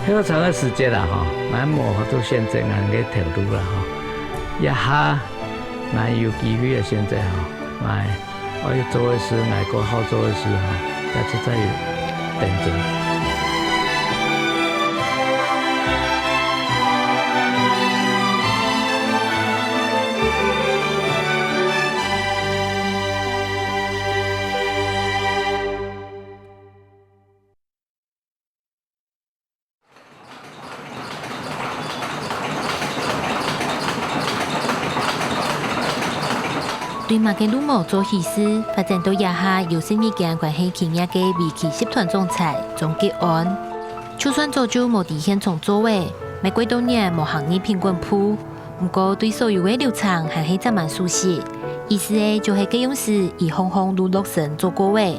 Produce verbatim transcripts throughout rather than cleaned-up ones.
較長个時節啦吼，𠊎無法度選擇𠊎个頭路啦吼。這下𠊎有機會个選擇吼，𠊎愛做个事，𠊎較好做个事吼，也實在有競爭。 對麼个路無做起勢，發展到這下有十二間關係企業个微企集團總裁鍾吉安。就算早就無在現場做仔，乜幾多年無行入品管部，毋過對所有个流程還係盡蠻熟悉。意思係就係該央時佢行行都落身做過仔。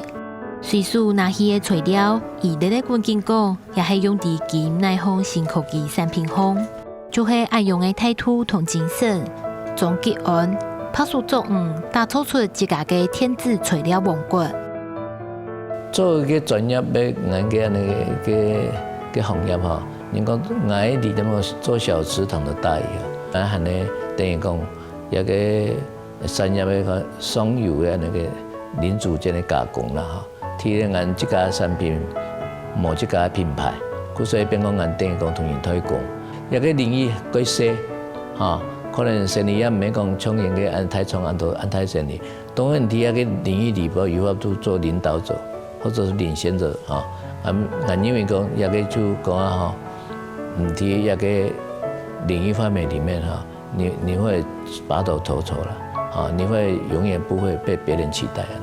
隨手拿去个材料，佢咧咧滾緊講， 也係用在金內行新科技產品項。就係恁樣个態度同精神，鍾吉安拍手作五，打造出自家个電子材料王國。做一個專業个恁个恁个个个行業吼，人講𠊎離得做小池塘个大魚啊，𠊎還呢等於講，這個產業个上游个恁个零組件个加工啦吼。 第一，𠊎自家个產品無自家个品牌，故所變講𠊎等於講同人代工。這個領域較細，吼，可能生理也毋係講像人个恁大廠恁多恁大生理。當然，在這個領域裡背有法度做領導者，或者是領先者，吼。啊，𠊎認為講這個就講啊吼，嗯，在這個領域範圍裡面吼，你你會拔頭頭籌了，啊，你會永遠不會被別人取代啊。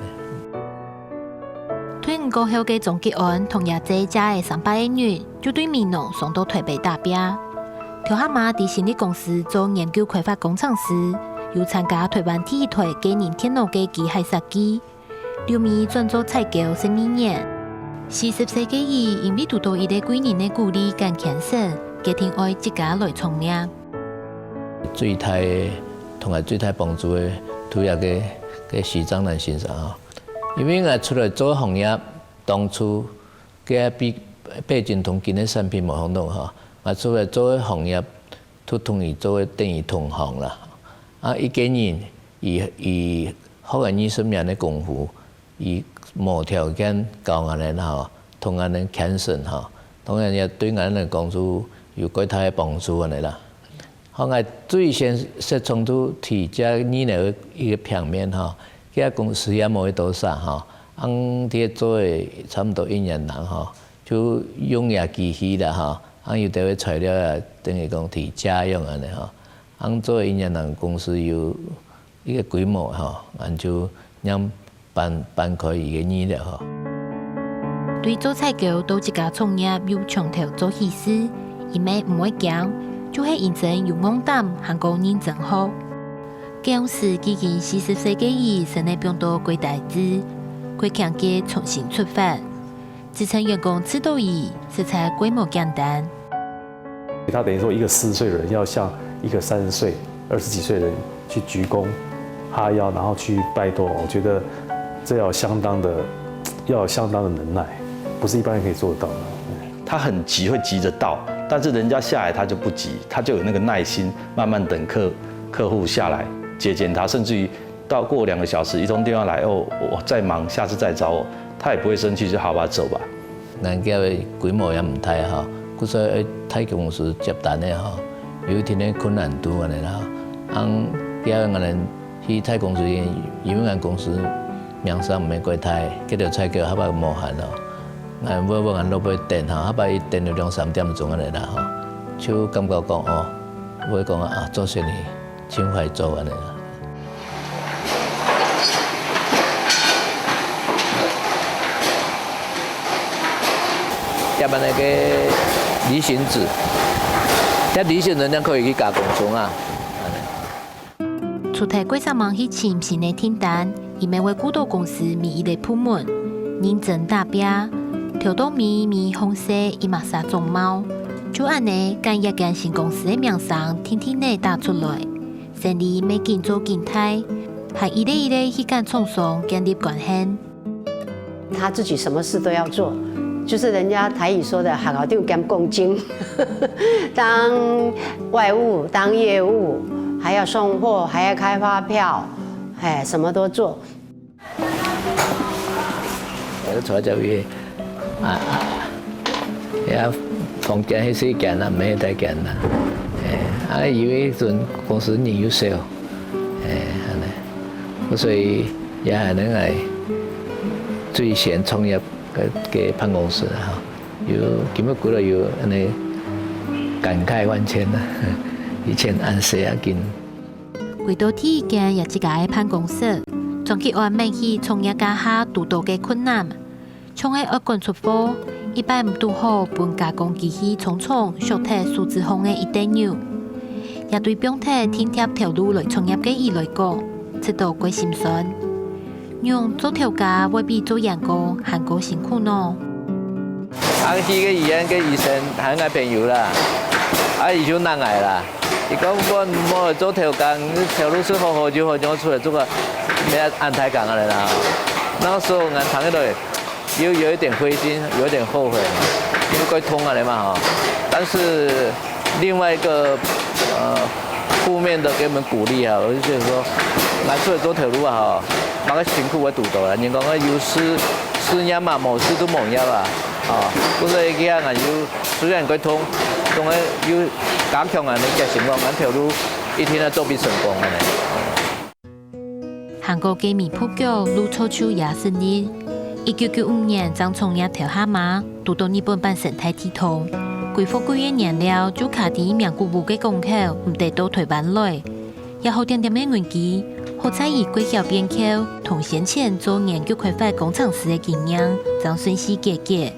退伍過後个鍾吉安同阿姊借个三百个銀，就對美濃上到臺北打拚。頭下嘛在新力公司做研究開發工程師，又參加臺灣第一臺個人電腦个機械設計。後尾轉做採購十二年。四十歲个佢，因為堵到一個貴人个鼓勵佮牽成，決定愛自家來創業。最大个，同𠊎最大幫助个，就係該个徐章南先生啊。 因為𠊎出來做行業，當初个背背景同今个產品無相同吼。𠊎出來做个行業，就同佢做个等於同行啦。啊，一個人，佢佢學个二十年个功夫，佢無條件教𠊎等吼，同𠊎等牽成吼，當然也對𠊎等講就有較大个幫助恁呢啦。 好，𠊎最先設想就提這二樓个一個平面吼，該公司也無幾多儕吼，恁樣做个差毋多一年零吼，就用這機器啦吼，恁樣有兜个材料啊，等於講提借用恁呢吼，恁樣做一年零公司有 一個規模吼，𠊎就正搬搬開一個二樓吼。對做採購到自家創業又從頭做起勢，佢乜毋會驚，就係因為有戇膽還過認真學。該央時既經四十歲个佢，身體放到較低子，較強个重新出發。 支撐員工試著佢，實在較無簡單。他等於說，一個四十歲的人要向一個三十歲、二十幾歲的人去鞠躬、哈腰，然後去拜託，我覺得這要相當的，要有相當的能耐，不是一般人可以做得到的。他很急，會急著到，但是人家下來他就不急，他就有那個耐心，慢慢等客客戶下來接見他，甚至於到過兩個小時，一通電話來，哦，我在忙，下次再找我，他也不會生氣，就好吧，走吧。𠊎兜个規模也毋大吼，故所以大公司接單个吼，有一定个困難度恁呢啦。恁樣𠊎兜去大公司，因為𠊎公司名聲毋係過大，該條採購較無閒咯。𠊎會會𠊎落尾等吼，較一等就兩三點鐘恁呢啦吼，就感覺講哦，會講啊做生理 盡快做恁呢啦。這擺个旅行紙，這旅行紙正可以去加工廠啊。除忒過煞猛去尋新个訂單，佢乜會顧到公司每一個部門，認真打拚，頭到尾每項事一碼儕總懋。就恁呢，將這間新公司个名聲定定仔打出來。 生理乜緊做緊大，還一個一個去佮廠商建立關係。他自己什麼事都要做，就是人家台语说的"學校長兼講經"，當外務、當業務，還要送貨，還要開發票，哎，什麼都做。我坐在這位啊，啊，遐房間迄細間啊，毋係大間啦。哎，啊，因為迄陣公司人又少，哎，安尼，所以也安尼來最先創業个个辦公室啊，有今日過來有安尼感慨萬千啊，以前安細啊緊。 為到第一間也自家个辦公室，張吉安愐起創業該下堵到个困難，像係愛趕出貨，一擺毋堵好分加工機器重重削忒手指縫个一垤肉，也對放忒定貼頭路來創業个佢來講，實在過心酸。仰做頭家會比做員工還過辛苦呢？安溪个醫院个醫生還係朋友啦，啊，佢就罵𠊎啦。 佢講：「阮無做頭家，頭路係好好就好，仰出來做个，你還恁大工啊啦。」那時候𠊎聽起來，又有一點灰心，有一點後悔，因為怪痛啊嘛吼。但是另外一個呃負面的給我們鼓勵啊，我就覺得說，𠊎出來做頭路啊吼，麼个辛苦會堵到啦。人講个有事事業嘛，無事都無業啊，啊，所以佢啊，𠊎就 雖然過痛，總係有加強𠊎个決心，講𠊎頭路一定愛做到成功个呢。行過雞鳴布腳，路蹉跎也失意。一九九五年正創業頭下嘛，堵到日本版生態地動，歸貨歸个原料就卡在名古屋个港口，毋得到台灣來。也好恬恬个銀基，好在佢國小編劇同先前做研究開發工程師个經驗，正順勢解決。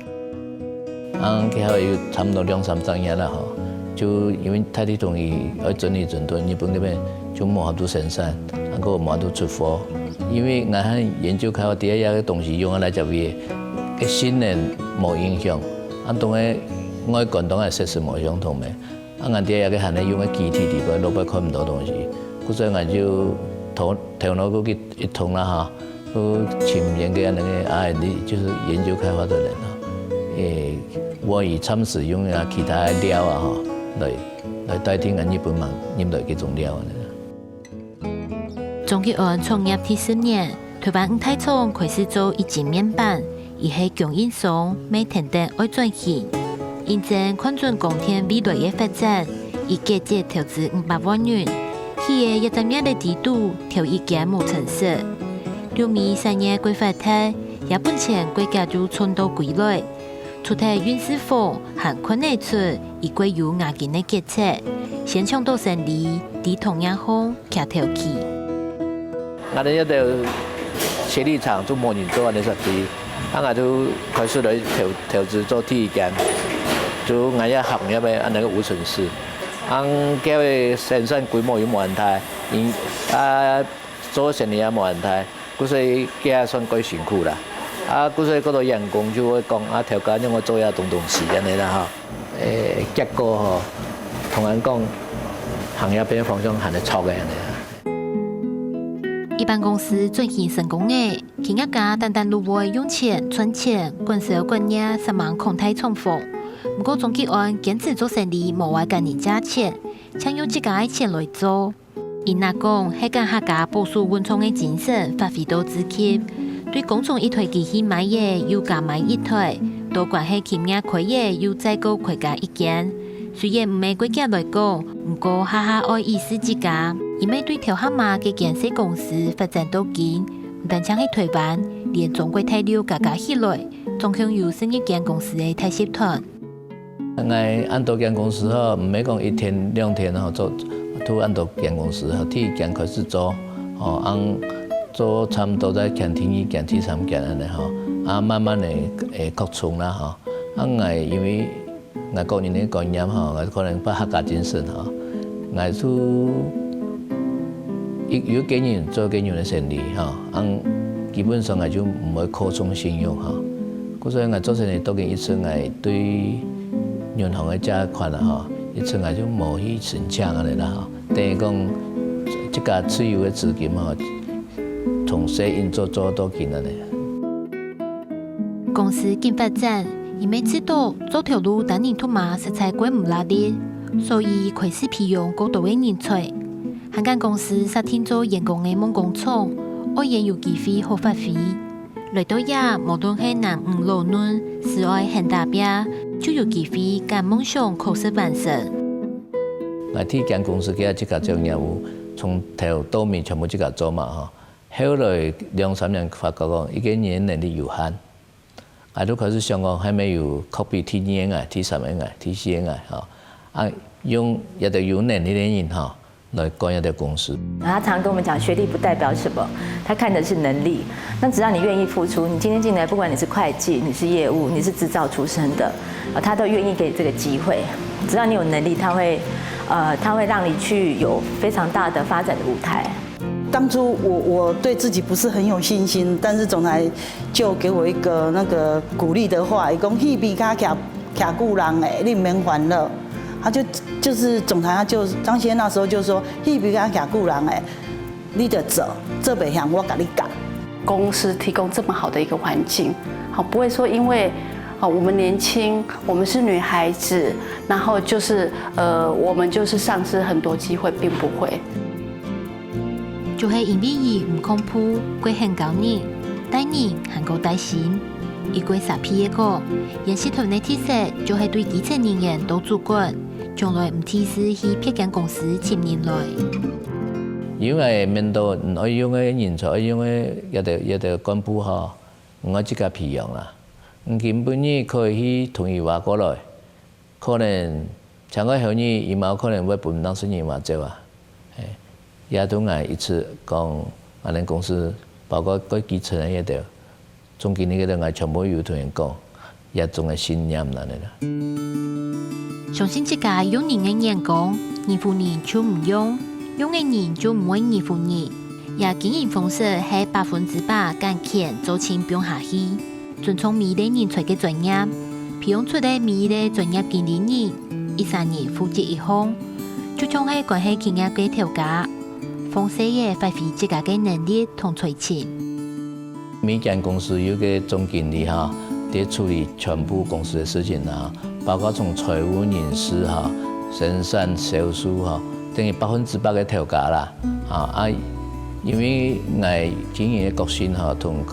啊，該下有差毋多兩三隻月啦吼，就因為大地動佢愛整理整頓，日本該片就無法度生產，啊，閣無法度出貨。因為𠊎還研究開發底下个東西用啊來接位，个性能無影響，啊，當然外觀當然設施無相同咩。 啊，𠊎兜也个還係用个機器底背，落背看毋到東西，故所𠊎就頭頭腦過去一通啦哈，去尋研究个那個啊，你就是研究開發的人啊，誒，我以暫時用啊其他料啊哈，來來代替𠊎日本人用來這種料啊。 張吉安創業第十年，台灣五大廠開始做一斤面板，佢係供應商，乜跈等愛轉型。因爭看準光電未來个發展，佢決定投資五百萬銀，起个一隻月个底肚，頭一間無成事。六尾產業規劃忒，也分錢國家就存到歸來。除忒運勢好，還看得出佢國有牙根个決策，先搶到生理，知同樣好。 徛頭去。𠊎兜這兜協力廠就無人做恁樣設計，啊𠊎就開始來投投資做第一間，就𠊎這行業个恁樣个無塵室。啊該个生產規模又無恁大，因啊做生理也無恁大，故所以該也算過辛苦啦。啊故所以該兜員工就會講啊頭家仰會做這種東西恁樣啦哈。誒結果吼，同人講行業个方向還係錯个恁樣。 一般公司轉型成功个，企業家單單都會用錢賺錢，管銷管業煞猛擴大廠房。毋過張吉安堅持做生理，無愛佮人借錢，淨用自家个錢來做。佢若講係將客家保守文創个精神發揮到至極，對工廠一台機器買个又加買一台，到關係企業開个又再過開加一間。 雖然毋係國家來講，毋過下下愛意識自家，因為對頭下嘛該間細公司發展到今，毋單淨係台灣，連中國大陸加加起來，總共有十一間公司个大集團。 𠊎恁多間公司吼，毋係講一天兩天吼做，都恁多間公司吼，第一間開始做，吼，恁做差毋多再開第二間、第三間恁樣吼，啊慢慢个誒擴充啦吼。啊𠊎因為 𠊎個人个觀念吼，𠊎可能把客家精神吼，𠊎就一有一個人做一個人个生理吼，恁基本上𠊎就毋會靠重信用吼。故所𠊎做生理到今一直𠊎對銀行个借款啊吼，一直𠊎就無去申請恁樣啦吼。等於講，這個自由个資金吼，從細運作做到今恁樣。 公司緊發展，因為知道做頭路單人獨馬實在過毋拉力，所以開始培養過多个人才。還間公司設定做員工个夢工廠，愛佢有機會好發揮。來到這，無論係男女老嫩，只愛肯打拚，就有機會將夢想確實完成。𠊎第一間公司佢自家做業務，從頭到尾全部自家做嘛吼。後來兩三年發覺講，一個人能力有限， 𠊎就開始想講，還無有可比第二个𠊎、第三个𠊎、第四个𠊎吼，啊，用這兜有能力个人吼，來管這兜公司。他常常跟我们讲，学历不代表什么，他看的是能力。那只要你愿意付出，你今天进来，不管你是会计、你是业务、你是制造出身的，呃，他都愿意给这个机会。只要你有能力，他会，呃，他会让你去有非常大的发展的舞台。当初我我对自己不是很有信心，但是总裁就给我一个那个鼓励的话，伊讲：「戏比卡卡卡古人诶，你免烦恼。」他就就是总裁，他就张先生那时候就说：「戏比卡卡古人诶，你就做，做袂响我甲你讲。」公司提供这么好的一个环境，好，不会说因为，哦，我们年轻，我们是女孩子，然后就是，呃，我们就是丧失很多机会，并不会。就係因為佢毋恐怖，佢肯教人，帶人還過帶心。佢過沙鼻个講，佢集團个特色就係對基層人員到主管，從來毋提示去別間公司尋人來。因為面對愛用个人才，愛用个一个一个幹部吼，毋愛自家培養啦。你今晡日可以去同佢話過來，可能請個後日，佢嘛可能會分當事人話走啊。係，也都𠊎一直講，𠊎等公司包括該基層个一兜，總經理个兜，𠊎全部有同佢講，這種个信念恁呢啦。相信自家用人个眼光，欺負人就毋用，用个人就毋會欺負人。這經營方式係百分之百敢肯做盡放下去，尊重每一个人才个專業，培養出个每一个專業經理人，一儕人負責一項，就像係關係企業个頭家，放細个發揮自家个能力同才情。每間公司有个總經理哈，在處理全部公司个事情啊，包括從財務、人事哈、生產、銷售哈，等於百分之百个頭家啦。啊，啊，因為𠊎經營个角色哈，同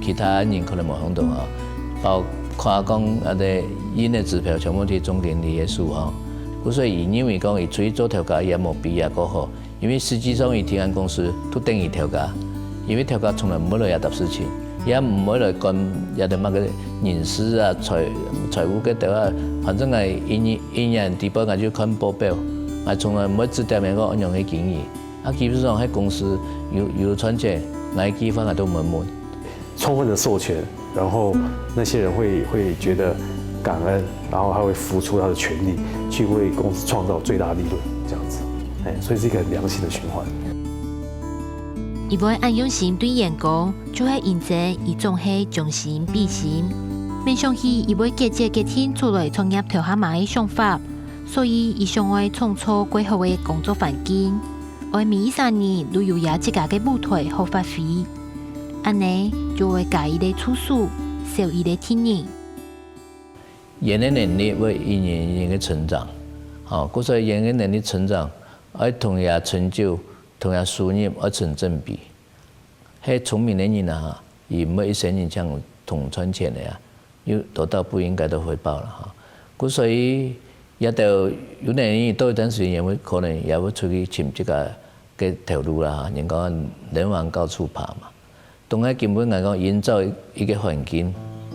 其他人可能無相同哈，包括講啊，這印个支票全部在總經理个手哈，故所以佢認為講，佢出去做頭家也無比這个好。 因為實際上佢在𠊎公司都等於頭家，因為頭家從來毋會來這搭事情，也毋會來管這兜麼个人事啊、財財務个兜啊，反正𠊎一年一年底背𠊎就看報表，𠊎從來毋會指點佢講仰般个經營。啊，基本上該公司有有賺錢，𠊎个計劃𠊎都毋會問。 充分的授权，然后那些人会会觉得感恩，然后他会付出他的全力去为公司创造最大的利润，这样子，哎，所以是一个很良性的循环。佢會恁用心對員工，就係因為佢總係將心比心。面向去，佢會決決決定出來創業頭下嘛个想法，所以佢想愛創造較好个工作環境，愛每一儕人都有佢自家个舞台好發揮。 恁呢就會加佢个處事，少佢个責任。人个能力會一年一年个成長，吼，故所以人个能力成長，愛同佢成就、同佢收入愛成正比。係聰明个人啊，佢毋會一生人淨同賺錢个啊。 有得到不應該的回報了哈。故所以這兜有能力到一段時間也會可能也會出去尋自家个頭路啦哈。人講人往高處爬嘛。當然根本來講營造一個環境，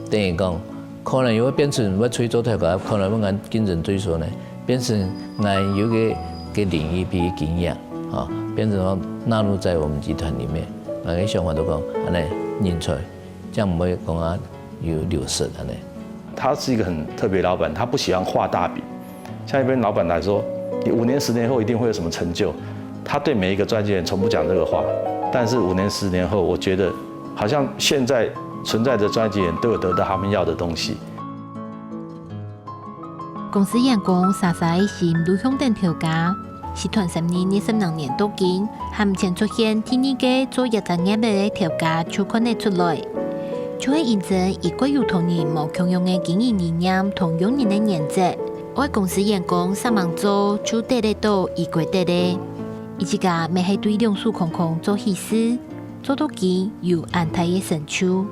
等於講可能又會變成會出去做頭家，可能會𠊎競爭對手呢，變成𠊎有个个領域比經驗啊，變成說納入在我們集團裡面。𠊎个想法都講，恁呢人才 這樣毋會講啊有流失恁呢。他是一个很特别的老板，他不喜欢画大饼。像一般老板来说，你五年、十年后一定会有什么成就，他对每一个专业人从不讲这个话。但是五年、十年后，我觉得好像现在存在的专业人都有得到他们要的东西。 公司員工儕儕个心都向等頭家，集團成立二十零年到今，還毋曾出現第二个做這隻業務个頭家就看得出來。就係因為佢蓋有同人無共樣个經營理念同用人个原則，愛公司員工煞猛做就得得到佢該得个。佢自家乜係對兩手空空做起事，做到今有恁大个成就。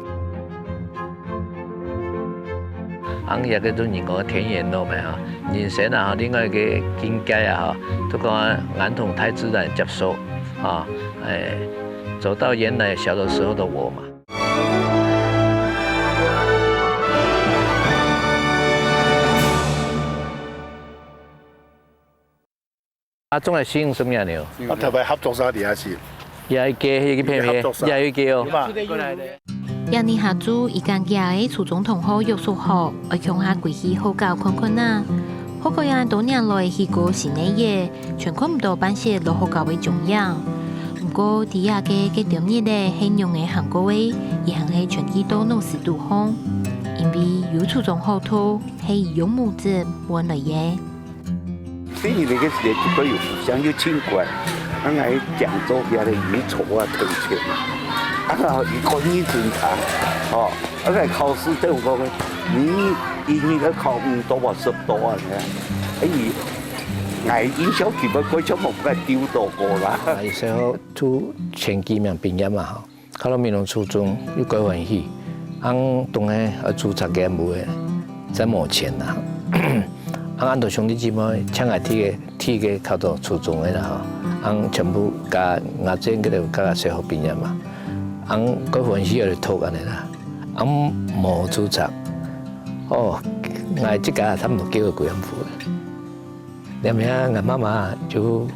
恁樣个就人講田園樂嘛哈，人生啊，另外一個境界啊哈，就講啊，恁同大自然接觸啊，欸，走到原來小的時候的我嘛。啊，總係四五十年了。啊，特別合作社底下是。也一個，一個片片，合作社。也一個哦。嘛。這年下晝，佢同幾個初中同學約束好，愛共下歸去學校看看啊。學校恁多年來起過新个月，全看毋到半息落學校个蹤影。毋過，在這個該點日仔係仰仔行過个，佢還係全記到腦屎肚項，因為有初中好讀，係佢用目汁換來个。 細人仔个時節就過有互相又親近，啊，𠊎講做遐个魚頭啊、頭前啊，啊，一個二十分，吼，啊，𠊎考試都有講，你一日愛考五道啊、十道啊，哎，𠊎印象基本過像無摎佢丟到過啦。啊，有時候讀前幾名畢業嘛，吼。 考到美濃初中又蓋歡喜，恁當下愛註冊个無个，真無錢啊。恁多兄弟姊妹像𠊎第一個，第一個考到初中个啦吼，恁全部加𠊎姊个就加加小學畢業嘛，恁蓋歡喜愛讀恁呢啦，恁無註冊，哦，𠊎自家差毋多叫佢幾萬步。 這下𠊎媽媽就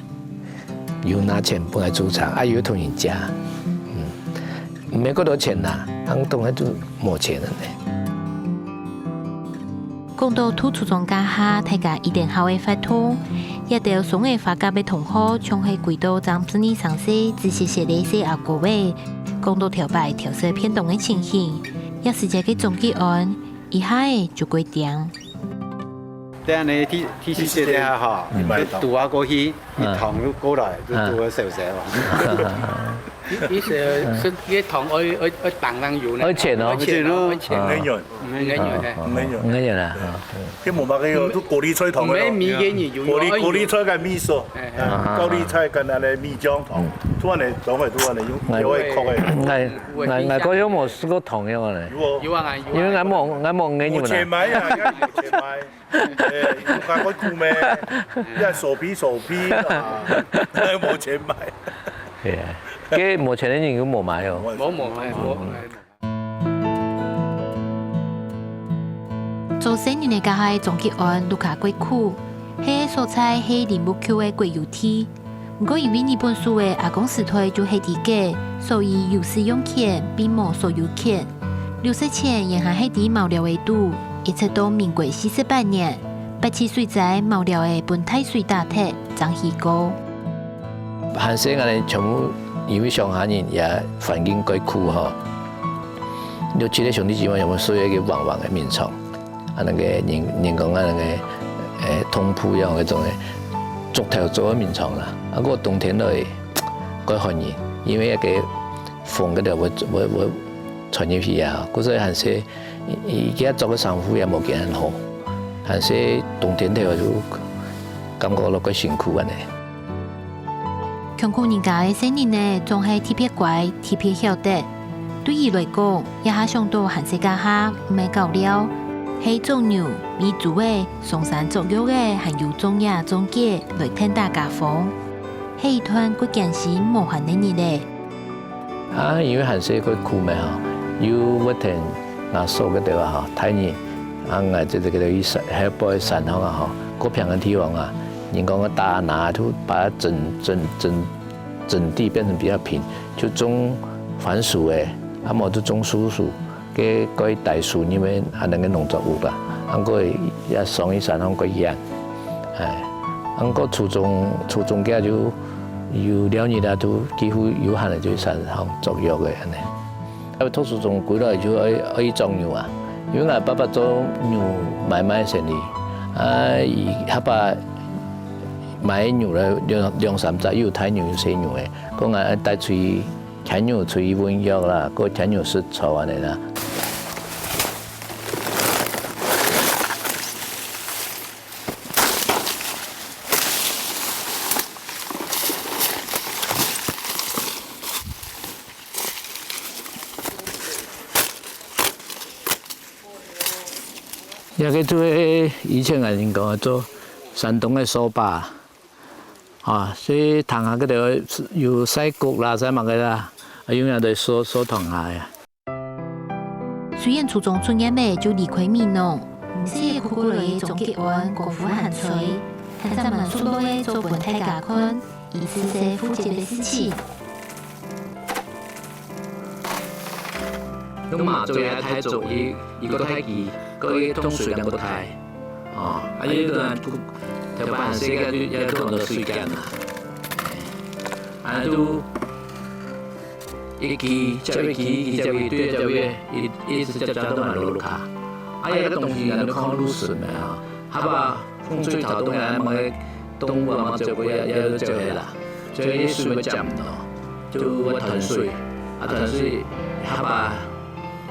有拿錢分𠊎註冊，啊，又同人借，嗯，毋係幾多錢啦，恁當下就無錢了呢。講到讀初中該下，大家一定較會發動，這兜松仔花甲个同學，像係歸到正十二三歲，只識寫个細阿哥仔，講到頭擺調色便當个情形，這時節个鍾吉安，一下仔就過頂。 對啊，你第，第四節个吼，嗯。就堵啊過去，嗯。一桶就過來，就堵啊少少啊。意，意思係，係个桶愛，愛，愛當當有呢。愛錢哦。愛錢哦，愛錢哦。五個銀。五個銀呢。五個銀。五個銀啊，啊。佢無麼个喲，就高麗菜糖个咯。毋係每個人有，高麗，高麗菜个米粉，哎，哎。啊，高麗菜跟恁呢米漿糖，嗯。突然間，總會突然間用，用會硞个。𠊎，𠊎，𠊎，𠊎又無試過糖个呢。有哦。有啊，有啊。因為𠊎無，𠊎無五個銀啊。無錢買啊，無錢買。 哎，有看過苦咩？要手皮手皮啊，無錢買。係啊，該無錢个人又無買哦。無，無買，無買。做細人个該下鍾吉安，屋下蓋苦，該所在係林務局个國有地。 毋過因為日本時个阿公時代就歇在該，所以有使用權並無所有權。綠色錢也還歇在茅寮仔肚，一直到民國四十八年，八七水災茅寮仔分大水打忒，正起過。還細𠊎兜全部因為鄉下人也環境蓋苦吼，六七個兄弟姊妹全部睡在該橫橫个眠床。 啊，該個人，人講啊，該個，欸，通鋪樣該種个，竹頭做个眠床啦。啊，過冬天來，蓋寒人，因為該個風該兜會，會，會傳入去啊。故所還細，佢，佢做个衫褲也無幾恁好，還細冬天頭就感覺到蓋辛苦恁呢。 窮苦人家个細人仔，總係特別乖、特別曉得。對佢來講，這下想到還細該下，毋係搞尞，係捉牛、餵豬仔、上山捉藥仔，還有種野種雞來𢯭打家方，係一段蓋艱辛無閒个日仔。 啊，因為還細蓋苦咩吼，又會跈吾嫂該兜啊吼，大人，啊，𠊎姊姊該兜去山，該背山項啊吼，較平个地方啊，人講个打那就把它整，整，整，整地變成比較平，就種番薯仔，啊，無就種樹樹， 該，該大樹林个恁呢个農作物啦，啊，毋過也上去山項蓋遠，哎，啊，毋過初中，初中該就有尞日啊，就幾乎有閒个就去山項捉藥个恁呢。啊，讀初中歸來就愛，愛去捉牛啊，因為𠊎爸爸做牛買賣生理，啊，佢爸爸買牛來兩，兩三隻，又有大牛又細牛个，講𠊎愛帶出去 牽牛出去運藥啦，過牽牛食草恁呢啦。這个就係以前个人講个做山東个掃把，啊，所以堂下个頭有曬穀啦，曬麼个啦，啊，用這个掃掃堂下呀。雖然初中出業仔就離開美濃，毋識苦苦來个張吉安功夫還在，還煞蠻熟絡个做分大家看，一次性負責个事情。 用麻做个大做，一一个大機，个一桶水兩个大，哦，啊，一个人頭擺細个就也做到水間啦，啊，就一機接一機，一機接一機，對接一，一直接接到蠻落落下，啊，一个東西人都看路順个啊，下把風吹草動啊，麼个動物啊，麼个走過也也走下啦。 所以水會減咯，就會斷水，啊斷水，下把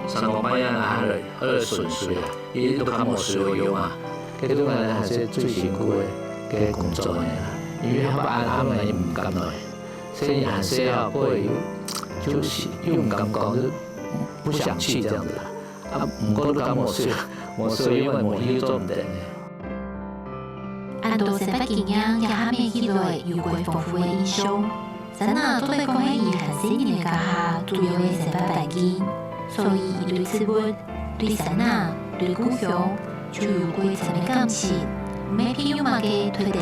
三更半夜啊，還來還來巡水啊，一日都較無水好用啊。這種人還係最辛苦个个工作呢，因為下把暗暗个毋敢來，所以還係啊，會有就是又毋敢講，就不想去這樣子啦。啊，毋過都較無水，無水用个無去做毋得呢。 恁多生活經驗也下尾起來有蓋豐富个印象。山林做得講係佢還細人个家下主要个生活環境，所以佢對植物、對山林、對故鄉，就有蓋深个感情，毋係譬如麼个推得个。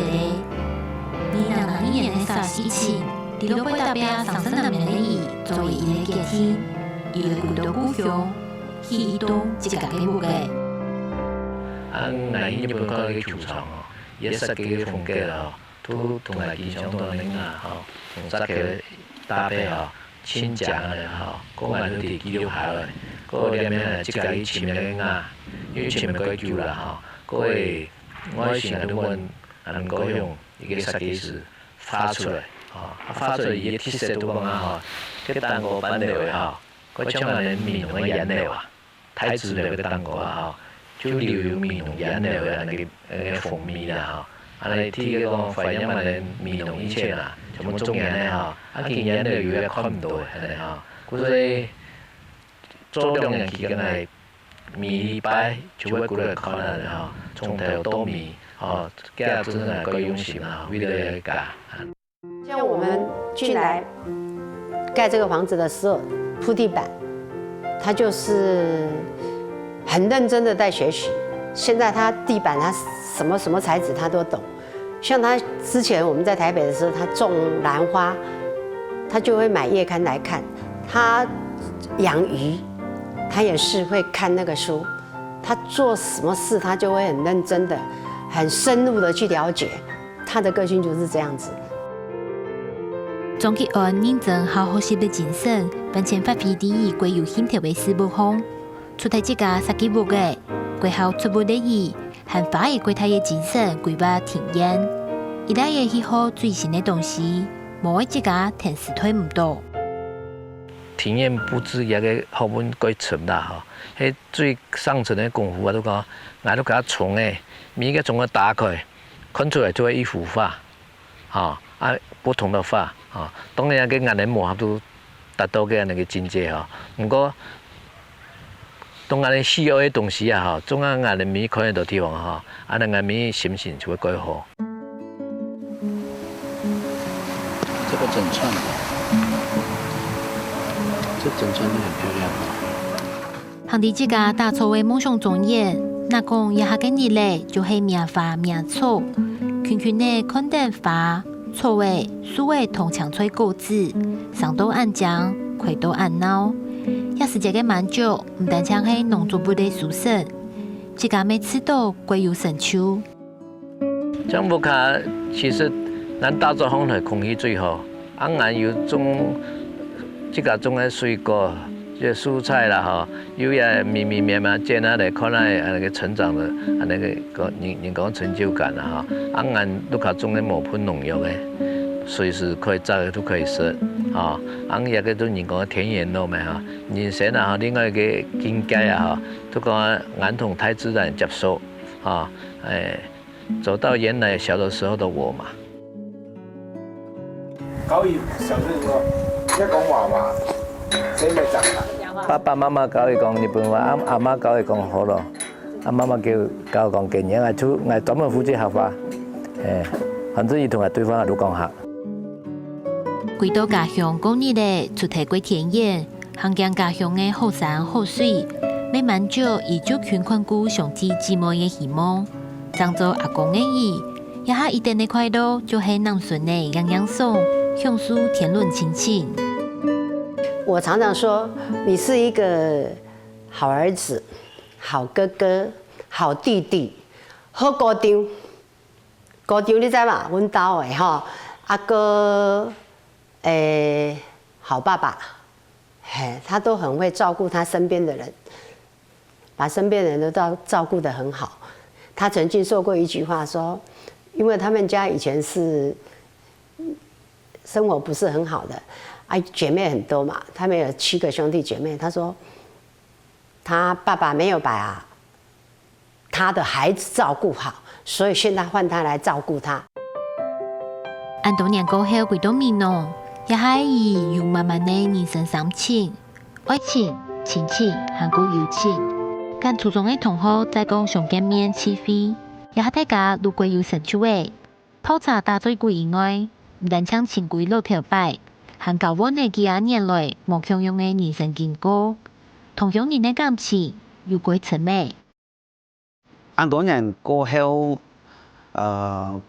二零二二年个SARS疫情，在落背搭壁生身難免个佢，做一个決定，佢愛歸到故鄉， 起一棟自家个屋仔。啊，𠊎去日本看个球場哦，佢个設計个風格哦，都同𠊎印象當中个吼，紅色个搭配吼，盡靚个吼，過𠊎都提記錄下來，過這面自家去尋个啊，因為尋个蓋久啦吼，過个外形都問，啊，毋過用一个設計師畫出來，吼，啊，畫出來佢个特色都講啊吼，這蛋糕板樓个吼， 佢像𠊎等美濃个菸樓啊，太子樓个蛋糕啊吼，就留有美濃菸樓个恁个恁个風味啦吼。恁呢第一个講懷念𠊎等美濃以前啊，全部種菸个吼，啊今菸樓又也看毋到个恁呢吼。故所以做兩年期間來，每禮拜就會過來看恁呢吼，從頭到尾吼，佢真正个用心啊，為了這个家。 像我们进来盖这个房子的时候，铺地板，他就是很认真的在学习。现在他地板他什么什么材质他都懂，像他之前我们在台北的时候，他种兰花，他就会买月刊来看。他养鱼，他也是会看那个书。他做什么事，他就会很认真的、很深入的去了解。 他的个性就是这样子。張吉安認真好學習个精神，完全發揮在佢个有興頭个事物項。除忒自家設計屋仔，規劃植物个佢，還花佢過大个精神規劃庭園。佢倈仔喜好最新个東西，無愛自家跈時代毋到。庭園布置這个學問蓋深啦吼，係最上層个功夫啊，都講，𠊎都佮蟲仔，每一个蟲仔打開，看出來就係一幅畫。 吼，啊不同个畫，吼，當然个𠊎等無法度達到个恁个境界吼。毋過，當𠊎等需要个東西啊吼，總係𠊎等每看得到地方吼，恁呢𠊎等心情就會蓋好。這個整串的，這整串都很漂亮。 行在自家打造个夢想中間，若講這下个日仔就係名花名草，近近仔看等花、草仔、樹仔同青菜果子，生到恁靚，開到恁鬧。這時節个滿足，毋單淨係農作物个收成，自家乜試著蓋有成就。 像屋下，其實𠊎打早䟘來空氣最好，啊𠊎有種自家種个水果，這蔬菜啦吼，有也綿綿綿綿剪下來看下恁个成長个，恁个个人人講成就感啦吼。啊𠊎屋下種个無噴農藥个，隨時可以摘个都可以食，吼。啊這个都人講个田園樂嘛吼，人生啊吼，另外一个境界啊吼，都講𠊎同大自然接觸，吼，誒。 走到原來小的時候的我嘛。高一小時候，你要講話嘛，誰沒長大？爸爸媽媽教佢講日本話，阿阿媽教佢講河洛。啊，媽媽教，教講客語，𠊎就，𠊎專門負責客話。嘿，反正佢同𠊎對話，𠊎就講客。回到家鄉過日仔，除忒過田園，還驚家鄉个好山好水，乜滿足佢族群看顧兄弟姊妹个希望。正做阿公个佢，這下一等个快樂，就係揇孫仔迎迎送，享受天倫親情。我常常說，你是一個好兒子、好哥哥、好弟弟、好姑丈。姑丈你知嘛？阮兜个吼，啊閣，誒，好爸爸，嘿，他都很會照顧他身邊的人，把身邊人都照，照顧得很好。他曾經說過一句話說，因為他們家以前是生活不是很好的，啊，姐妹很多嘛，他們有七個兄弟姐妹。他說，他爸爸沒有把他的孩子照顧好，所以現在換他來照顧他。恁多年過後，回到美濃，這下佢有滿滿个人生心情，愛情、親情還過友情。跟初中个同學再過相見面聚會，這下大家都過有成就个。 泡茶打嘴鼓以外，毋單淨尋歸老頭擺，還交換了幾下年來無共樣个人生經過，同鄉人个感情又過親密。恁多年過後，呃，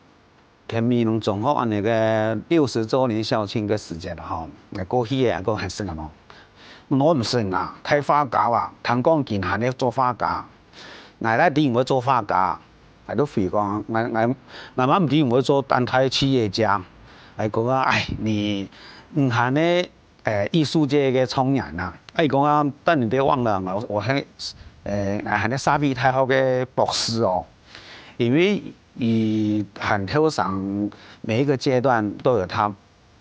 田美濃中學恁呢个六十週年校慶个時節吼，𠊎過去个還過還細哦。 我毋識啊，大畫家啊，聽講佢還咧做畫家。𠊎哪知佢會做畫家，𠊎都回講，𠊎𠊎𠊎嘛毋知佢會做當大个企業家。𠊎講啊，哎，你你還咧誒藝術界个創業啊？哎，佢講啊，但你別忘了，我我還誒𠊎還咧社會大學个博士哦，因為佢還後生，每一個階段都有他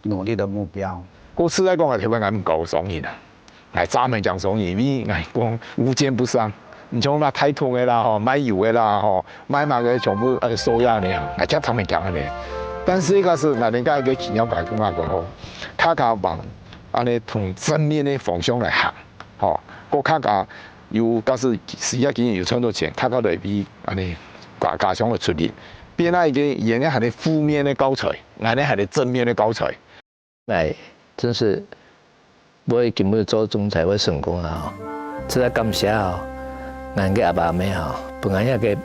努力的目標。故事來講啊，頭擺𠊎毋夠商人啊，𠊎專門講商人，因為𠊎講無奸不商，毋像該大桶个啦吼，賣油个啦吼，賣麼个全部呃收呀呢，𠊎就專門講恁呢。但是一個是𠊎等个一個企業家講啊講吼，大家往恁呢同正面个方向來行，吼，過大家有假使事業經營有賺到錢，大家來為恁呢家家鄉來出力，變啊一個原來還係負面个教材。 𠊎呢還係正面个教材。𠊎真係毋會今晡日做總裁會成功啊吼！實在感謝吼，𠊎个阿爸阿姆吼，分𠊎一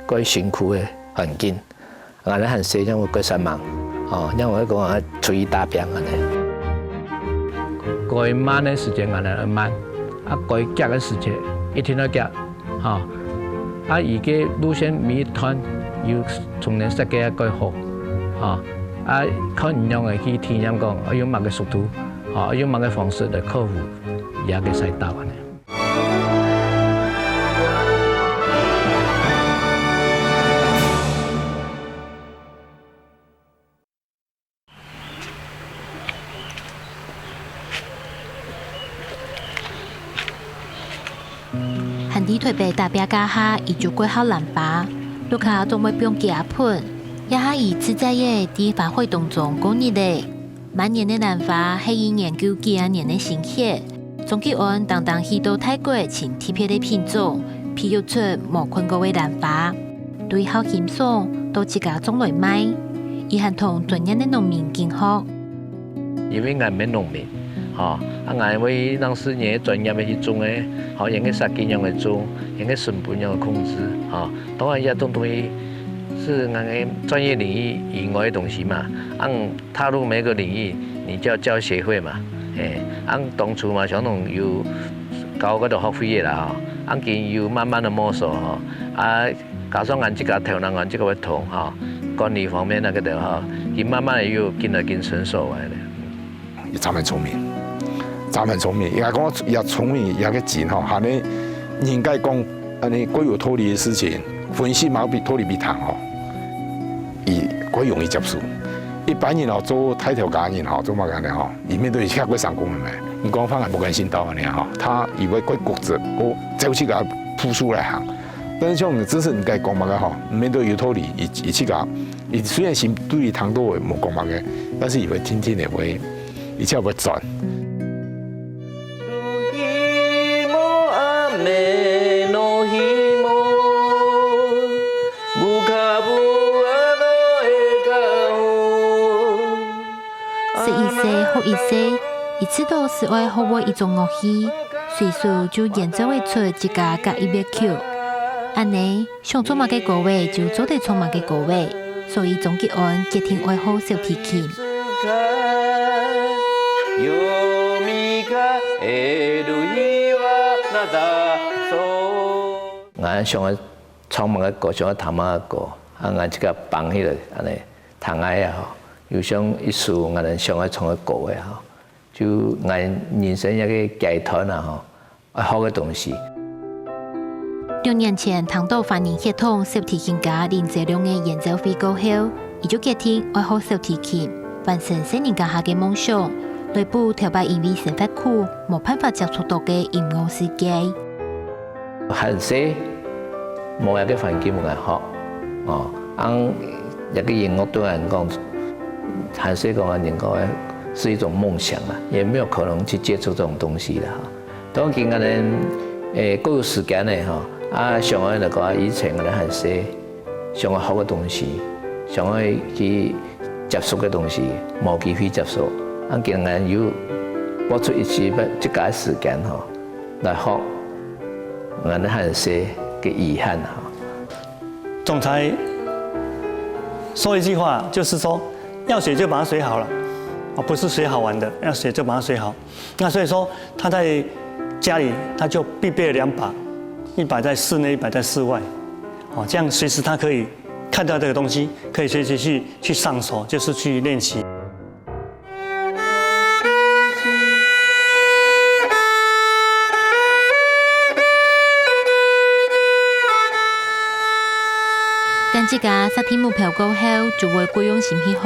個蓋辛苦个環境，𠊎呢還細，正會蓋煞猛，吼，正會講啊出去打拚恁呢。該慢个時節，𠊎呢愛慢；啊該遽个時節，一定愛遽。 吼，啊佢个路線每一段有重點設計个蓋好，吼，啊看你仰仔去體驗講愛用麼个速度，吼，愛用麼个方式來克服這个賽道恁呢。 還在臺北打拚該下，佢就蓋好蘭花，屋下總會放幾下盆。這下佢自在仔在花海當中過日仔。滿園个蘭花係佢研究幾下年个心血，張吉安當當去到泰國尋特別个品種，培育出無看過个蘭花。 對好欣賞，到自家種來賣，佢還同專業个農民競學。因為𠊎毋係農民，吼，啊𠊎會當時人專業个去種个，吼，人个設計仰仔種，人个成本仰仔控制，吼，當然這種東西係𠊎个專業領域以外个東西嘛，啊踏入每個領域，你就要教協會嘛，嘿，啊當初嘛，想講有交該兜學費个啦，吼，啊今有慢慢个摸索，吼，啊 加上𠊎自家頭腦，𠊎自家會動吼，管理方面該个吼，佢慢慢个又緊來緊成熟个咧。佢真係聰明，真係聰明。應該講，佢聰明，佢个精吼，還係應該講，恁呢蓋有道理个事情，分析嘛比道理比聽吼，佢蓋容易接受。一般人吼，做大頭家人吼，做麼个呢吼，佢面對吃過成功个咩？你講反而不甘心到恁呢吼，他以為蓋固執，哦，走自家步數來行。 但是像你，真是你該講麼个吼，毋免都有道理，佢佢自家，佢雖然心對聽到無講麼个，但是佢會聽聽个會，而且會轉。食一世，學一世，一直都係愛學會一種樂器，隨手就演奏會出自家个一樂曲。恁呢，想做麼个歌仔就做得唱麼个歌仔，所以鍾吉安決定愛學小提琴。𠊎想愛唱麼个歌，想愛彈麼个歌，啊，𠊎自家挷起來，恁呢，彈下啊吼，又像一首𠊎等想愛唱个歌仔吼，就𠊎人生一个階段啊吼，愛學个東西。六年前，聽到華人血統小提琴家林哲亮个演奏會過後，佢就決定愛學小提琴，完成細人家下个夢想，來補頭擺因為生活苦，無辦法接觸到个音樂世界。 還細，無一个環境分𠊎學，哦，恁一个音樂對𠊎來講，還細講啊，應該是一種夢想啦，也沒有可能去接觸這種東西啦。當今𠊎等，誒，過有時間了吼，啊，想愛來講，以前𠊎等還細， 想愛學个東西，想愛去接觸个東西，無機會接觸。啊，今日有撥出一時，自家个時間吼，來學，𠊎等還細个遺憾吼。總裁說一句話，就是說，要學就把它學好了，啊，不是學好玩的，要學就把它學好。 那所以說他在家裡他就必備了兩把，一把在室內，一把在室外。哦，這樣隨時他可以看到這個東西，可以隨時去，去上手，就是去練習。 當自家設定目標過後，就會過用心去學，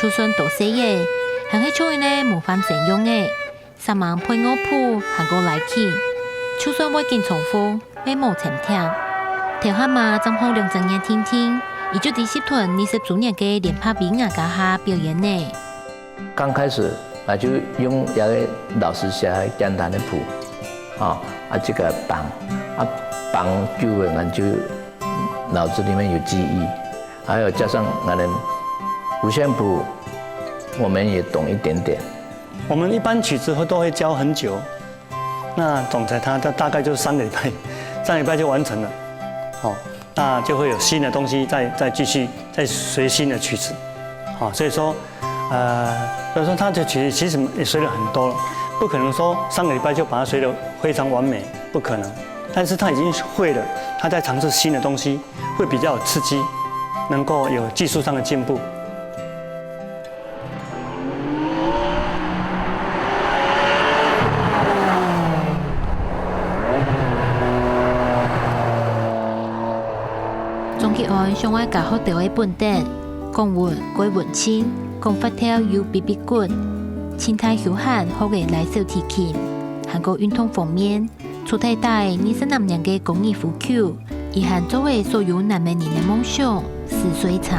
就算多細个，還係像一個模範生樣个，煞猛配樂譜還過拉琴，就算會緊重複，會無沉悿。頭下嘛正學兩隻月定定，佢就在集團二十週年个聯合尾牙該下表演呢。 剛開始，啊，就用一個老師寫簡單的譜，啊，啊，這個挷，啊，挷久了，𠊎就腦子裡面有記憶，還有加上𠊎等五線譜，我們也懂一點點。我們一般曲子會，都會教很久， 那總裁他，他大概就三個禮拜，三個禮拜就完成了。哦，那就會有新的東西再，再繼續，再學新的曲子。哦，所以說，呃，所以說他的曲子其實也學了很多了，不可能說三個禮拜就把它學得非常完美，不可能。但是他已經會了，他在嘗試新的東西，會比較有刺激，能夠有技術上的進步。 鍾吉安想愛教學兜个本等，講穩蓋穩陣，講法調又嗶嗶滾，盡大休閒學个拉小提琴，還過運動方面， 出大大二十零年个高爾夫球，佢還做得所有男仔人个夢想，蚑蚻車。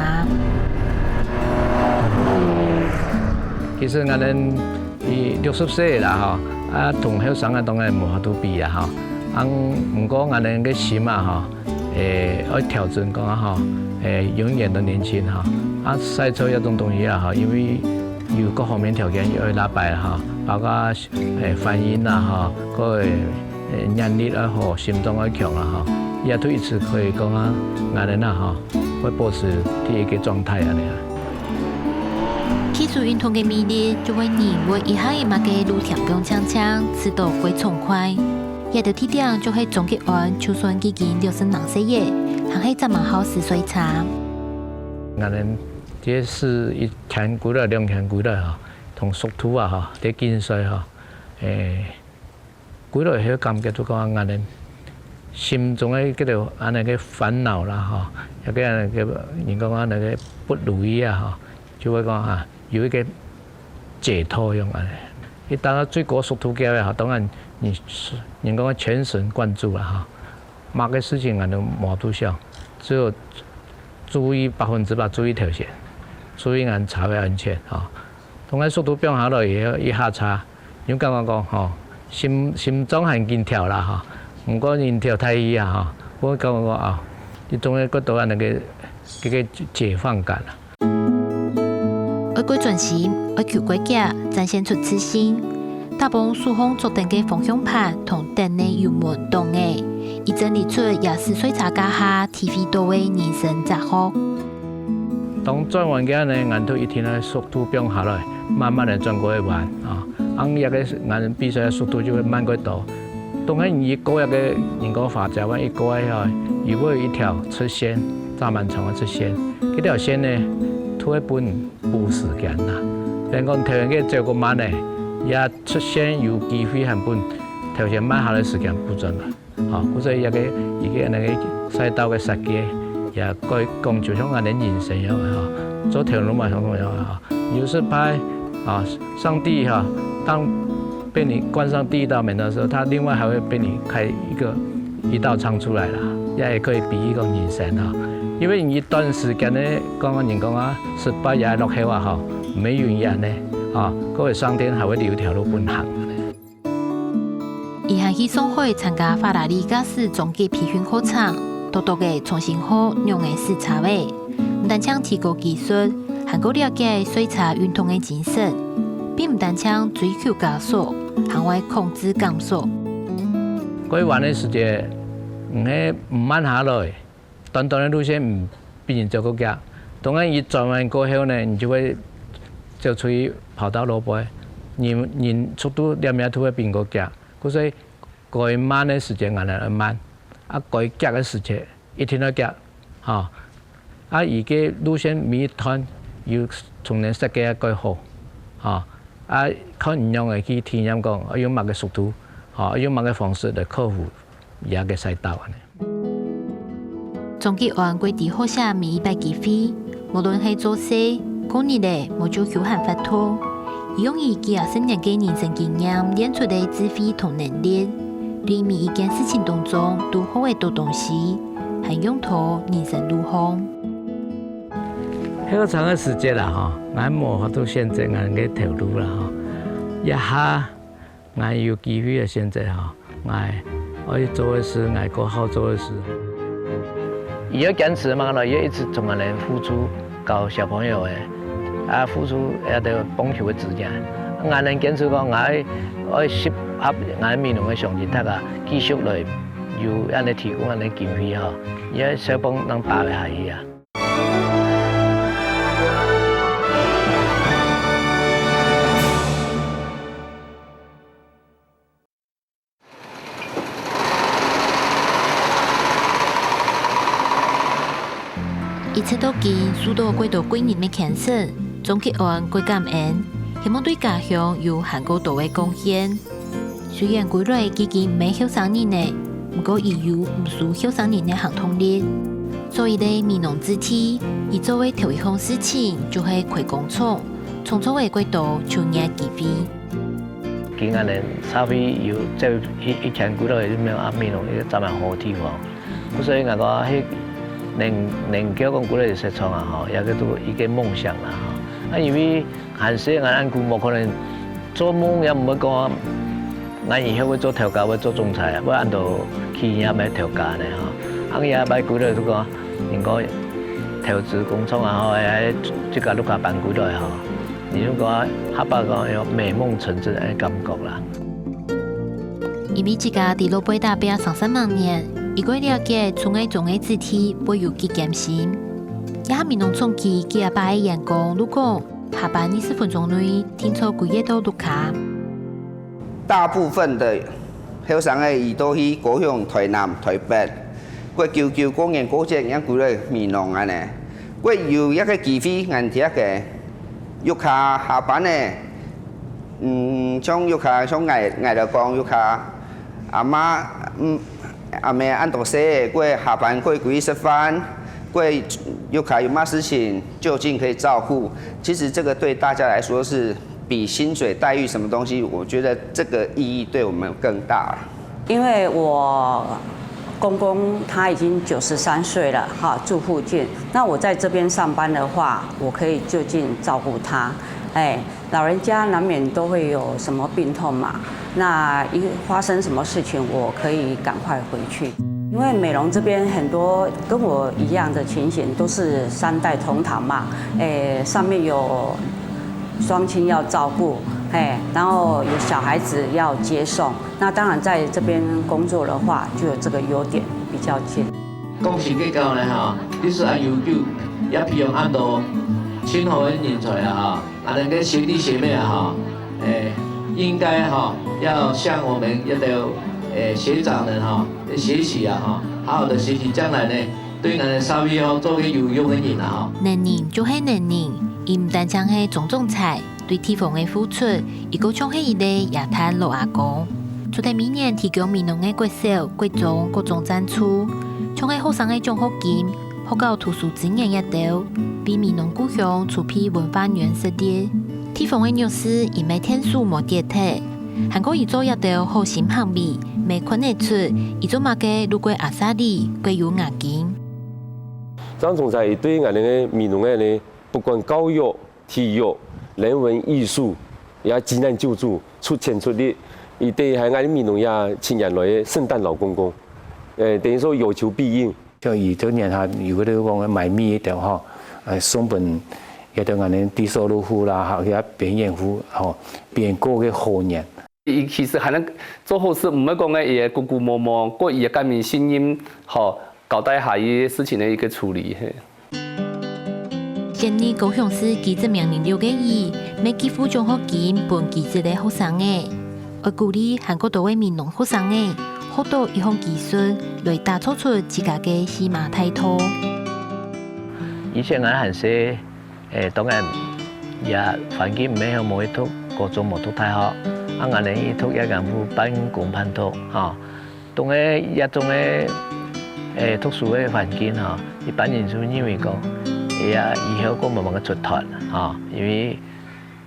其實𠊎等已六十歲啦吼，啊，同後生个當然無法度比啊吼。啊，毋過𠊎等个心啊吼，誒，愛調整講啊吼，誒，永遠都年輕吼。啊，賽車這種東西啊吼，因為有各方面條件又愛拉擺吼，包括 誒，反應啦吼，各位，誒，眼力愛好，心臟愛強啦吼，也都一直可以講啊，𠊎等啊吼，會保持第一个狀態恁樣啊。技術運動个魅力，就會人會一下一下个路添光淨淨，試到會暢快。這兜地點就係鍾吉安，就算已經六十零歲了，還係隻滿好蚑蚻車。𠊎等這係一千幾來、兩千幾來吼，同速度啊吼，在競賽吼，誒， 歸來係感覺就講𠊎等心中个該兜恁樣个煩惱啦吼，也个恁樣个人講恁樣个不如意啊吼，就會講啊，有一個解脫樣恁樣。一到最高速度个吼，當然你人講全神貫注啦吼，麼个事情𠊎都無多想，只有注意百分之百注意頭前，注意𠊎車个安全吼。當然速度放下來以後，一下車， 有感覺講吼，心，心臟還緊跳啦吼，毋過人跳忒去啊吼，會感覺講啊，一種个覺得恁樣个，个，个解放感啊。愛過專心，愛求過遽，展現出自信。打幫手項著等个方向盤同等个油門擋仔，以整理出也係睡車該下體會到个人生哲學。當轉彎个呢，𠊎兜一定愛速度放下來，慢慢个轉過个彎啊。恁樣个𠊎比賽个速度就會慢過多。 當然，你過一個人家花鳥灣一過去吼，又會有一條直線，紮蠻長个直線。這條線呢，都會分補時間啦。人講頭先个走過慢呢，也直線有機會還分頭先慢下來時間補轉來。吼，故所以這個，一個恁樣个賽道个設計，也可以講就像𠊎兜人生一樣个吼，做頭路嘛，像恁樣个吼。 有時派啊，上帝哈，當被你關上第一道門的時候，他另外還會被你開一個，一道窗出來啦，也，也可以比喻講人生哈。因為你一段時間呢，講講人講啊，失敗也落後啊哈，沒有人呢啊，各位上天還會留一條路分你行。 佢還去上海參加法拉利駕駛中級培訓課程，獨獨个重新學仰仔駛車仔，毋單淨提高技術，還過了解賽車運動个精神，並毋單淨追求加速，還會控制減速。過彎个時節，毋係毋慢下來， 短短个路線，嗯，比人走過遽。當然，一轉彎過後呢，你就會走出去跑道路背，人，人速度連鞭都會比人過遽。故所以，該慢个時節，𠊎兜愛慢；啊，該遽个時節，一定愛遽，吼。啊，佢个路線每一段有重點設計个蓋好，吼。啊，看你仰仔去體驗講，愛用麼个速度，吼，愛用麼个方式來克服這個賽道恁樣。 張吉安過知好惜每一擺機會，無論係做事、過日仔，無就休閒活動，佢用佢幾下十年个人生經驗練出个智慧同能力，對每一件事情當中都學會到東西，還用到人生路項。後生个時節啦，吼，𠊎無法度選擇𠊎个頭路啦，吼。這下 𠊎有機會个選擇吼，𠊎愛做个事，𠊎過好做个事。佢愛堅持嘛，佢愛一直同𠊎兜付出，教小朋友个，啊，付出這兜棒球个職業。𠊎兜堅持講，𠊎愛，愛適合𠊎美濃个鄉親，大家繼續來有恁樣提供恁樣經費吼，佢愛小幫人打下去啊。 一直到今，受到過多貴人个牽扯，張吉安過感恩，希望對家鄉有還過多个貢獻。 雖然歸來既經毋係後生人了，毋過佢有毋輸後生人个行動力。做一個美濃子弟，佢做个頭一項事情就係開工廠，創造了過多就業機會。今下呢，社會有這一，一圈歸來，就講啊，美濃一個恁樣好个地方。 故所以𠊎講，係能，能夠講歸來設廠啊，吼，也叫做一個夢想啦，吼。啊，因為還細，𠊎恁久無可能做夢，也毋會講，𠊎以後會做頭家，會做總裁，會恁多企業个頭家呢，吼。啊，也擺歸來就講，應該投資工廠啊，吼，還自家屋下搬歸來，吼。你就講，客話講有美夢成真个感覺啦。 因為自家在老輩打拚三十萬年，佢過了解，從愛種个子弟會有幾艱辛。這下美濃廠區幾下擺个員工都講，下班二十分鐘內定著歸到屋下。大部分的後生个，佢都去高雄、台南、台北，過久久過年過節，正歸來美濃恁樣。過有一個機會，𠊎兜个屋下下班个 嗯，像屋下，像𠊎，𠊎來講，屋下阿嬤，嗯，阿姆恁多歲，過下班過歸去食飯，過屋下有麼事情，就近可以照顧。其實這個對大家來說是比薪水待遇什麼東西，我覺得這個意義對我們更大。 因為我公公他已經九十三歲了，哈，住附近。那我在這邊上班的話，我可以就近照顧他。哎，老人家難免都會有什麼病痛嘛，那一發生什麼事情，我可以趕快回去。因为美濃这边很多跟我一样的情形，都是三代同堂嘛，诶，上面有双亲要照顾，嘿，然后有小孩子要接送，那当然在这边工作的话，就有这个优点比较近。恭喜結交呢哈，你是阿有久，也培养恁多新好的人才啊哈。 啊，恁个學弟學妹啊，哈，誒，應該哈，要向我們這兜，誒，學長們哈，學習啊，哈，好好的學習，將來呢，對咱个社會吼，做個有用的人啊，哈。能人就係能人，佢毋單淨係總總裁，對地方个付出，佢个像係一個也趁老阿公。除忒每年提供美濃个國小、國中各種贊助，像係學生个獎學金、 學校圖書資源這兜，為美濃故鄉籌備文化園設立。地方个弱勢，佢乜天數無跌忒，還過佢做這兜好心行為，乜看得出，佢做麼个路過阿舍里，蓋有雅興。張總裁，佢對𠊎等个美濃个呢，不管教育、體育、人文、藝術，也急難救助，出錢出力，佢等還𠊎等美濃也請人來个聖誕老公公，呃，等於說有求必應。 像佢這年下有个講買米个吼，呃，送分一兜𠊎等低收入戶啦，還有邊緣戶吼，邊過个好年。佢其實還能做好事，毋會講个，佢个姑姑嬤嬤，過佢个家民信任，吼，交代下佢事情个一個處理，嘿。建立高雄市幾十名人流个佢，乜寄付獎學金分基層个學生仔。 愛鼓勵還過多个美濃學生仔，學到一項技術，來打造出自家个戲碼大道。以前𠊎還細，誒，當然也環境毋係好，無去讀高中，無讀大學，啊，𠊎等去讀夜間部半工半讀，吼。當个這種个，誒，讀書个環境吼，一般人就認為講，哎呀，以後過無辦法出頭，吼，因為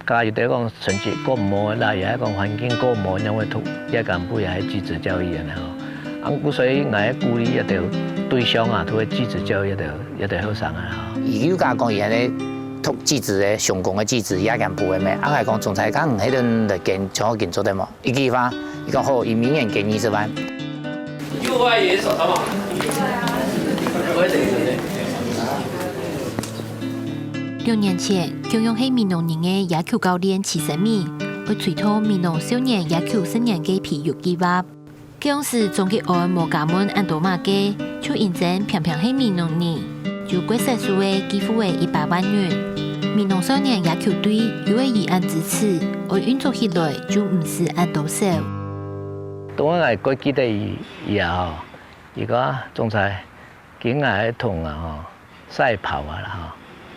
加有兜講成績過毋好啦，也係講環境過毋好，仰會讀夜間部也係技職教育恁樣吼。啊，故所以𠊎會鼓勵這兜對象啊，都係技職教育這兜，這兜後生啊吼。佢有講講佢恁樣讀技職个，相關个技職，夜間部个咩？啊，𠊎講總裁講，嗯，該陣來揀，像𠊎揀做得無？一句話，佢講好，佢明年揀二十萬。 六年前，共樣係美濃人个野球教練徐生明，愛推動美濃少年野球十年个培育計畫。該央時張吉安無家門恁多麼个，就應徵平平係美濃人，就國稅署个寄付个一百萬銀。美濃少年野球隊有个佢恁支持，愛運作起來就毋使恁多愁。當𠊎還記得佢，佢啊吼， 佢講：「總裁，今𠊎愛同啊吼，賽跑啊啦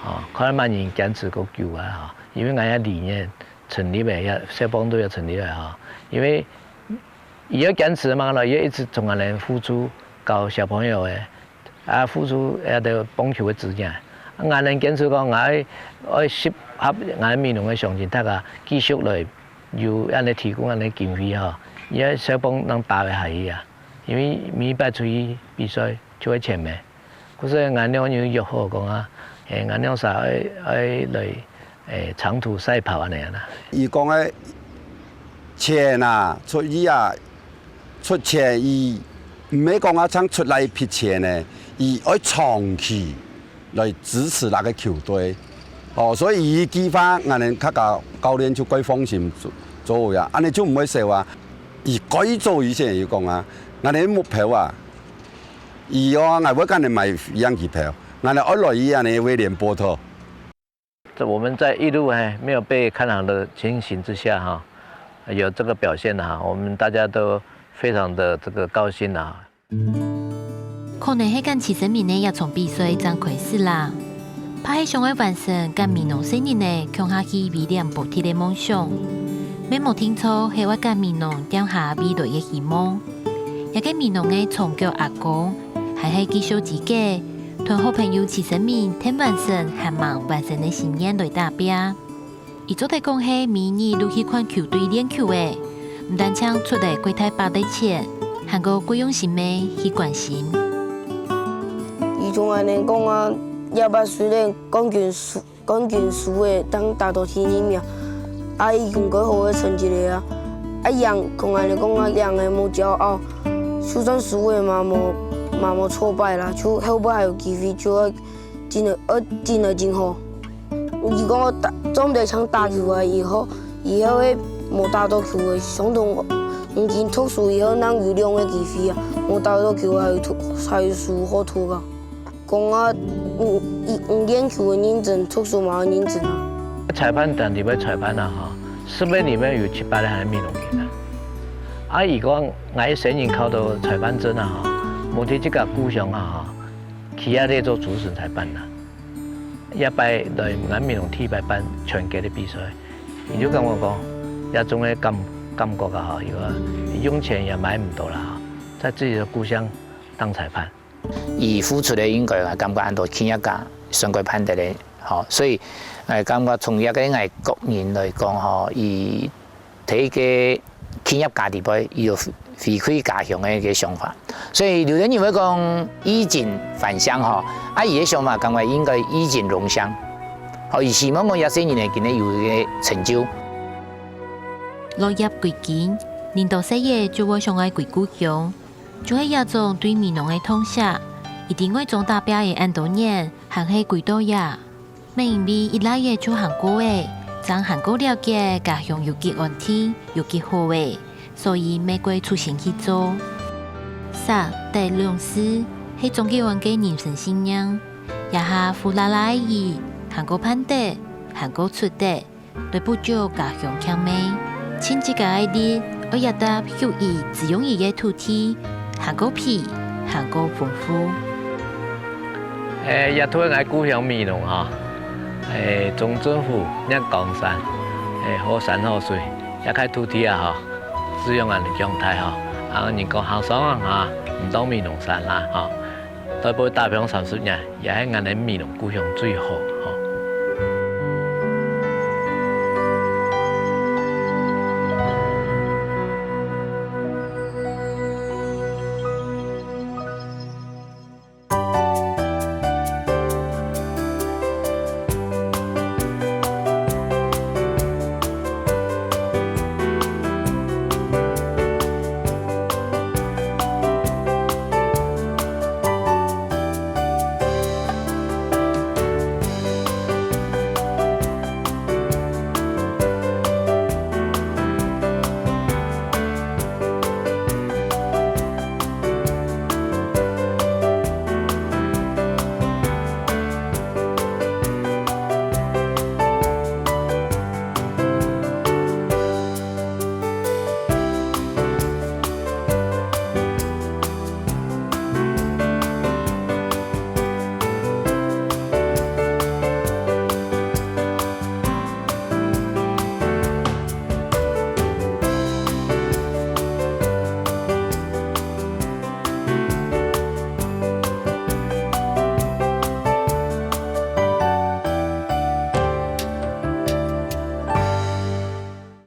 吼，吼，看麼人堅持較久啊吼，因為𠊎个理念成立个，也少棒隊也成立个吼，因為佢愛堅持嘛咯，佢愛一直同𠊎等付出，教小朋友个，啊，付出該兜棒球个資源。啊，𠊎等堅持講，𠊎愛，愛集合𠊎美濃个鄉親，大家繼續來有恁樣提供恁樣經費吼，佢个少棒正打會下去啊。」 因為每擺出去比賽就愛錢咩。故所𠊎兩人約好講啊，誒，𠊎兩儕愛，愛來，誒，長途賽跑恁樣啦。佢講个錢啊，出去啊，出錢，佢毋係講啊，淨出來一筆錢呢，佢愛長期 來支持該個球隊。哦，所以佢計畫，𠊎等客家教練就蓋放心做，做呀，恁樣就毋會愁啊。佢蓋早以前就講啊，𠊎等目標啊，以後啊，𠊎會跟你買飛行機票，𠊎等愛來佢恁樣會連波特。這我們在一路還沒有被看好的情形之下哈，有這個表現哈，我們大家都非常的這個高興啊。 可能係跟徐生明个這場比賽正開始啦。怕係想愛完成跟美濃細人仔共下去威廉波特个夢想，乜無定著係會跟美濃掉下未來个希望。這個美濃个長腳阿公，還係繼續自家，同好朋友徐生明跈完成還吂完成个心願來打拚。 佢做得講係每日都去看球隊練球仔，毋單淨出了幾大把个錢，還過幾用心个去關心。佢同𠊎等講啊，這擺雖然冠軍輸，冠軍輸了，但打到第二名，啊，已經蓋好个成績了啊。啊，贏同𠊎等講啊，贏了無驕傲，就算輸了嘛無嘛無挫敗啦，就後擺還有機會就愛進來，愛進來真好。如果打，做毋得像打球啊，以後，以後會無打到球个，相同，已經讀書以後，哪有兩个機會啊，無打到球還有讀，還有書好讀啊。講啊，毋，毋，毋練球个認真，讀書嘛愛認真啊。裁判團裡背裁判啊，吼，十个裡背有七八个還係美濃人啊。啊，如果𠊎个細人考到裁判證啊，吼，無在自家故鄉啊，吼， 去該做主審裁判啦。這擺來𠊎美濃第一擺辦全國个比賽，佢就感覺講，這種个感，感覺啊，吼，有啊，用錢也買毋到啦，吼，在自己的故鄉當裁判。佢付出个應該啊，感覺恁多企業家算過辦得个，吼，所以，誒，感覺從這个𠊎個人來講，吼，佢 在一个企業家裡背，佢有回，回饋家鄉个一个想法。所以有兜人會講衣錦還鄉吼，啊，佢个想法感覺應該衣錦榮鄉。吼，佢希望講這細人仔今日有一个成就。落葉歸根，恁多細人就會想愛歸故鄉，就係這種對美濃个痛惜，一定會總打拚个恁多年，還係歸到這。 乜因為一垤仔就行過了，正還過了解家鄉有幾安定，有幾好了，所以乜會出心去做。惜得兩字，係張繼安个人生信念。這下扶拉拉仔，還過辦得，還過出得，來補足家鄉欠个，盡自家个力，愛這搭屬於只有佢个土地，還過肥，還過豐富。 誒，這就係𠊎故鄉美濃吼，誒，中正湖、月光山，誒，好山好水，這塊土地啊吼，滋養𠊎等長大吼。啊，人講行山啊，毋到美濃山啦吼。台北打拚三十年，也係𠊎等美濃故鄉最好吼。